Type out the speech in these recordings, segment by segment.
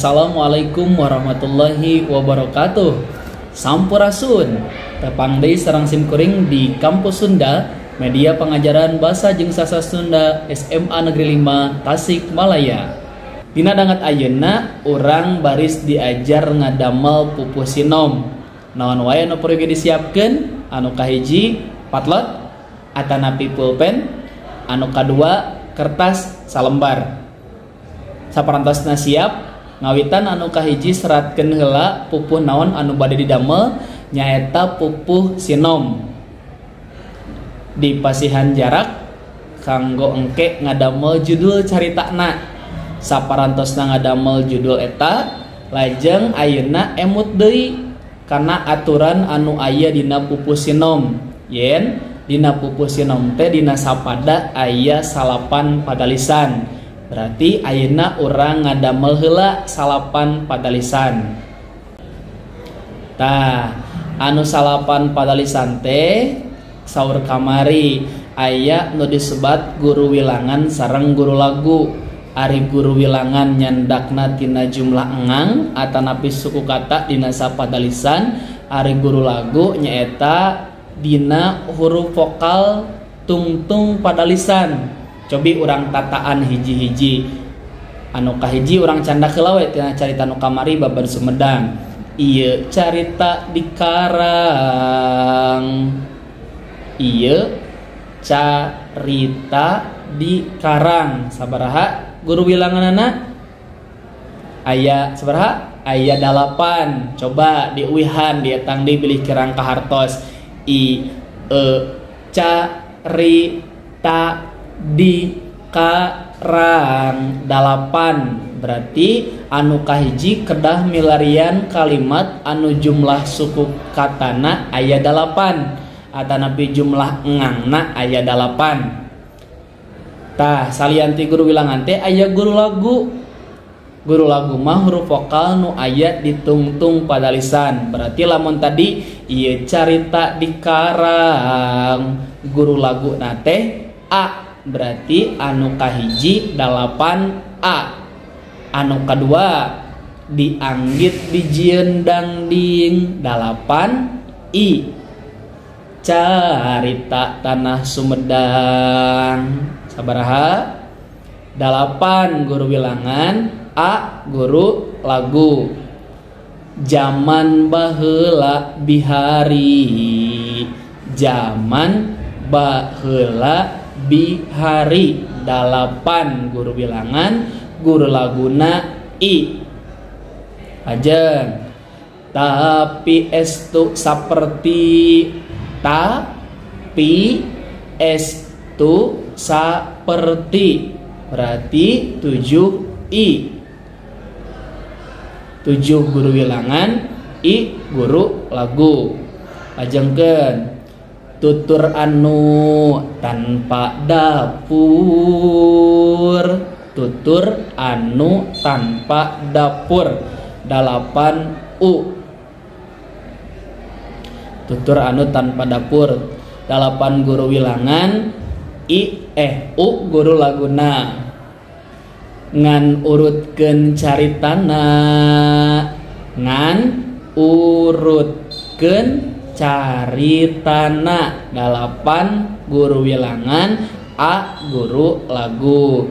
Assalamualaikum warahmatullahi wabarakatuh. Sampurasun. Tepang deui sareng simkuring di Kampus Sunda, media pengajaran bahasa jeung sastra Sunda SMA Negeri 5 Tasikmalaya. Dina danget ayeuna urang baris diajar ngadamel pupuh sinom. Naon wae anu perlu disiapkeun? Anu kahiji patlot atanapi pulpen, anu kadua kertas salembar. Saparantosna siap, ngawitan anu kahiji seratkeun heula pupuh naon anu bade didamel, nyaeta pupuh sinom. Dipasihan jarak kanggo engke ngadamel judul caritana. Saparantosna ngadamel judul eta, lajeng ayeuna emut deui kana aturan anu aya dina pupuh sinom. Yen dina pupuh sinom teh dina sapada aya 9 padalisan. Berarti ayeuna urang ngadamel heula 9 padalisan. Tah, anu 9 padalisan teh saur kamari aya nu disebat guru wilangan sareng guru lagu. Ari guru wilangan nyandakna tina jumlah engang atanapi suku kata dina sapadalisan. Ari guru lagu nyaeta dina huruf vokal tungtung padalisan. Cobi urang tataan hiji-hiji. Anu kahiji urang candak heula we tina carita nu kamari babar Sumedang. Ieu carita dikarang. Ieu carita dikarang. Sabaraha guru wilanganana? Aya sabaraha? Aya 8. Coba diuihan dietang deui bilih kirang kahartos. I e carita dikarang 8. Berarti anu kahiji kedah milarian kalimat anu jumlah suku katana aya 8 atanapi jumlah engangna aya 8. Tah, salian ti guru wilangan teh aya guru lagu. Guru lagu mah huruf vokal nu aya ditungtung padalisan. Berarti lamun tadi ieu carita dikarang, guru lagu na teh A. Berarti anu kahiji 8 A. Anu kadua dianggit dijieun dangding 8 I. Carita tanah Sumedang. Sabaraha? 8 guru wilangan, A guru lagu. Jaman baheula bihari. Jaman baheula bihari 8 guru bilangan, guru laguna I. Lajeng tapi estu saperti, tapi estu saperti berarti 7 I. 7 guru wilangan, I guru lagu. Lajengkeun tutur anu tanpa dapur. Tutur anu tanpa dapur 8 U. Tutur anu tanpa dapur 8 guru wilangan, I U guru laguna. Ngan urutkeun caritana. Ngan urutkeun caritana 8 guru wilangan, A guru lagu.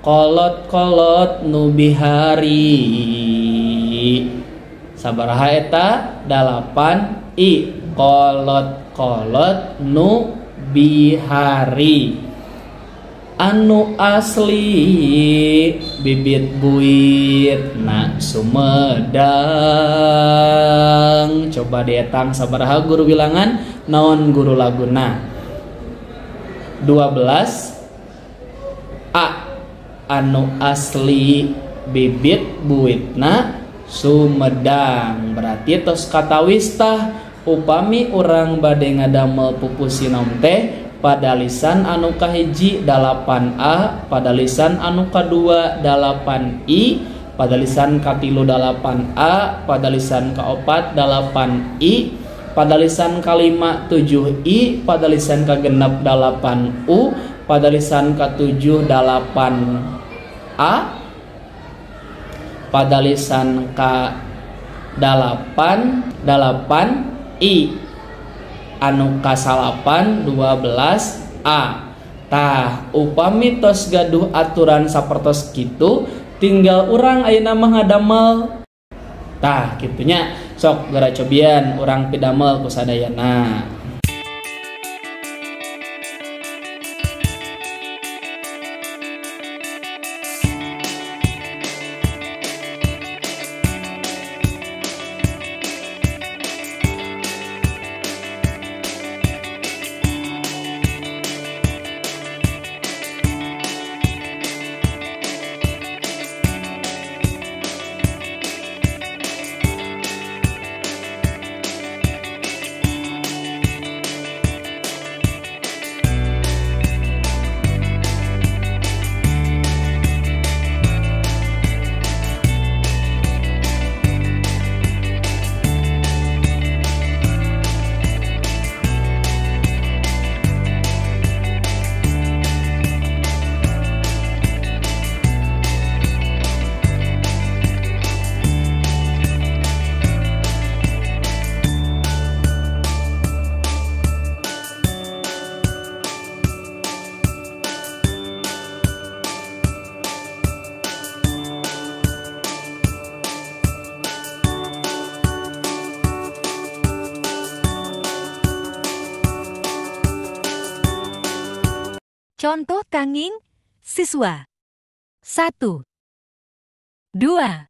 Kolot-kolot nu bihari. Sabaraha eta? 8 I. Kolot-kolot nu bihari. Anu asli bibit buit na Sumedang. Coba dietang sabaraha guru wilangan, naon guru laguna? 12 A. Anu asli bibit buitna Sumedang. Berarti tos katawis tah upami urang bade ngadamel pupuh sinom teh padalisan anu kahiji 8 A, padalisan anu kadua 8 I, padalisan katilu 8 A, padalisan kaopat 8 I, padalisan kalima 7 I, padalisan kagenep 8 U, padalisan katujuh 8 A, Padalisan ka 8 8 I, anu kasalapan 12 A. Tah, upami tos gaduh aturan sapertos kitu, tinggal urang ayeuna mah ngadamel. Tah, kitunya sok geura cobian urang pidamel ku sadayana. Contoh kanging siswa. 1, 2,